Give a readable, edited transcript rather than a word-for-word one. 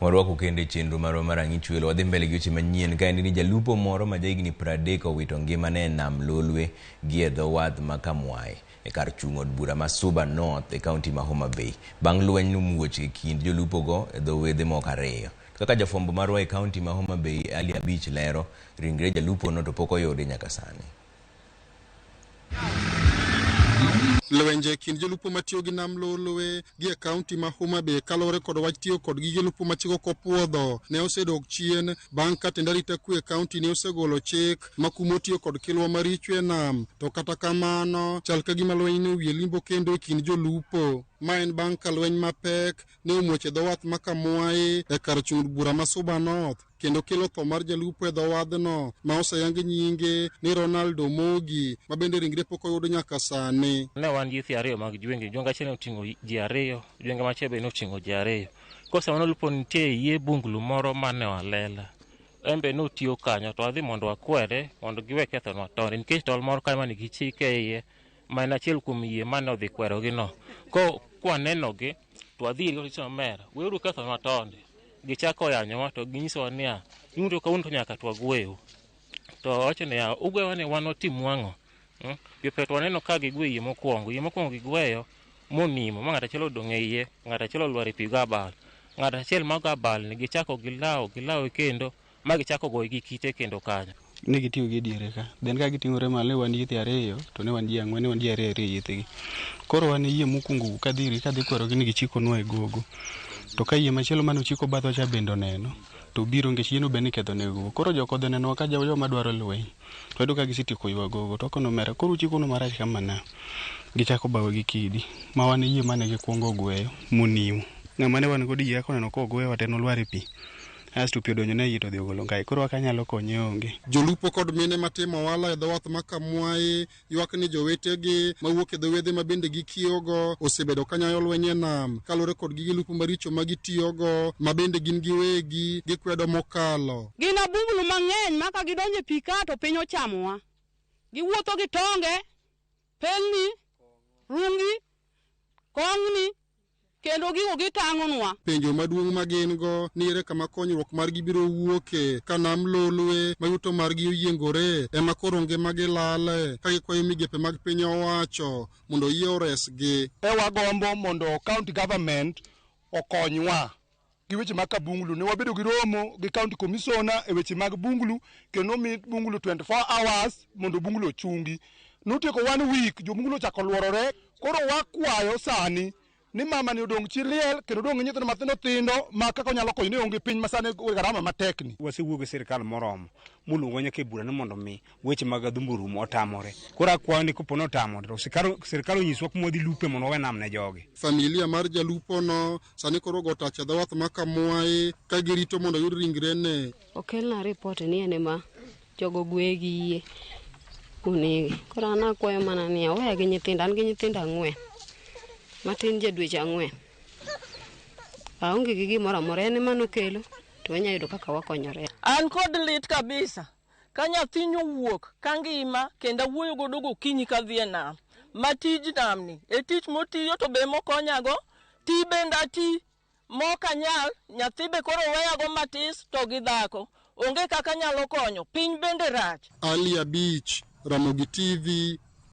Warwako kendo e chenro marwa mar Ang'ich Welo. Wadhi mbele gi weche manyien ka endi ni jalupo moro ma jahigni 30 owito ngimane e nam Lolwe gi e dho wath ma Kamwae e kar chung' od bura ma Suba North e kaunti ma Homa Bay bang' lweny nomuoch e kind jolupogo e dho wedhe moko ariyo. To kaka jafwambo marwa e kaunti ma Homa Bay Ali Abich lero, ringre jalupono to pok oyudi nyaka sani. Lwenje e kind jolupo matiyo gi nam Lolwe gi e kaunti ma Homa Bay kaluwore kod wach tiyo kod gige lupo ma chik ok opuodho ne osedok chien bang' ka tend arita kwe e kaunti ne osegolo chik makumo tiyo kod kilwa maricho e nam. To kata kamano, chal ka gima lweny ne owiye limbo kendo e kind jolupo. Ma en bang' ka lweny mapek ne omuoch e dho wath ma Kamwae e kar chung' bura ma Suba North kendo kelo tho mar jalupo e dho wadhno ma oseyang nyinge ni Ronald Omogi ma bende ringre pok oyud nyaka sani. Ne wan yithi ariyo mag jwenge, jwenge achiel ne oting'o ji ariyo, jwenge machielo be noting'o ji ariyo. Koro sama nolupo nitie yie bunglu moro mane oalela, en be notiyo kanyo to wadhi mondo wakwere mondo giwe kethonwa tonde nikech tol moro kanyo mane gichike e iye ma en achiel kuom yie mane odhi kwerogi no. Ko kwanenogi to wadhi irgi wacho omera, weuru kethonwa tonde. Gichako yanyowa to ginyisowa niya, un to ka un to nyaka to wagweu. To wacho niya, ugwewa ni wan watim wang'o? Piyo piyo to waneno ka gigwe yie mokwongo. Yie mokwongo gigweyo monimo ma ng'ato achiel odong' e iye, ng'ato achiel olwar e pi go abal. Ng'ato achiel ma go abal ni gichako gilawo gilawe kendo ma gichako goye gi kite kendo kanyo. Ne gitiyo gi e diere ka. Then ka giting'ore malo ne wan yithe ariyo to ne wan ji ang'wen, ne wan ji ariyo ariyo e yithegi. Koro wan yie mokwongo kadhi irgi kadhi kwerogi ni gichikonwa e gogo. To ka yie machielo mane ochiko bathwa cha bende oneno to obiro nikech yieno be niketho ne gogo. Koro jokodhi onenowa ka joma dwaro lweny. To wayudo ka gisetieko ywa gogo to wakono omera koro uchikonwa marach kama na. Gichako bawe gi kidi ma wan e yie mane gikwongo gweyo monimo. Ng'ama ne wan godo e yie kaka oneno kogwewa to en olwar e pi. Asto pi odonjo ne iye to odhi ogolo ngai. Koro kaka anyalo konye onge. Jolupo kod mine matimo ohala e dho wath ma Kamwae ywak ni jowetegi mawuok e dho wedhe ma bende gikiyogo osebedo ka nyayo lweny e nam kaluwore kod gige lupo maricho ma gitiyogo ma bende gin giwegi gikwedo mokalo. Gin abunglu mang'eny ma ka gidonjo e pi ka to piny ochamowa. Giwuotho gi tonge, pelni, rungi, kong'ni kendo gigo gitang'onwa. Penjo maduong' ma gin go ni ere kama konyruok margi biro wuoke ka nam Lolwe ma yuto margi oyiengore ema koro ngimagi lale ka gikwayo migepe mag piny owacho mondo oyie oresgi. E wagombo mondo county government okonywa gi weche mag kabungulu. Ne wabedo gi romo gi county commissioner e weche mag bungulu kendo nomi bungulu 24 hours mondo bungulu ochungi. Notieko one week, jobungulu ochako luorore. Koro wakwayo sani ni mama ni odong' chi liel kendo odong' gi nyithindo mathindo thindo ma kaka onyalo konyo ni onge piny ma sani garama matek ni. Wasewuoyo gi sirikal moromo moluongo nyaka e bura ni mondo mi weche mag adhumbo orum otamore. Koro akwayo ni kopo ni otamore to sirikal onyiswa kuma wadhi lupe mondo wawe nam ne jogi. Familia mar jalupono sani koro ogo tach e dho wath ma Kamwae ka girito mondo oyud ringrene. Okelna ripot ni en ema jogo gweye gi yie monege. Koro an akwayo mana ni oweya gi nyithindo, an gi nyithindo ang'wen. Matin ja dweche ang'wen. Aonge gi gimoro amora, en ema nokelo to wanya yudo kaka wakonyore. An kod lit kabisa ka nyathi nyowuok ka ngima kendo awuoyo godo gokinyi kadhi e nam. Ma tij namni e tich motiyo to be mokonyago, ti bende ati mok anyal, nyathi be koro weyago matis to gi dhako. Onge kaka anyalo konyo, piny bende rach. Ali Abich, Ramogi TV,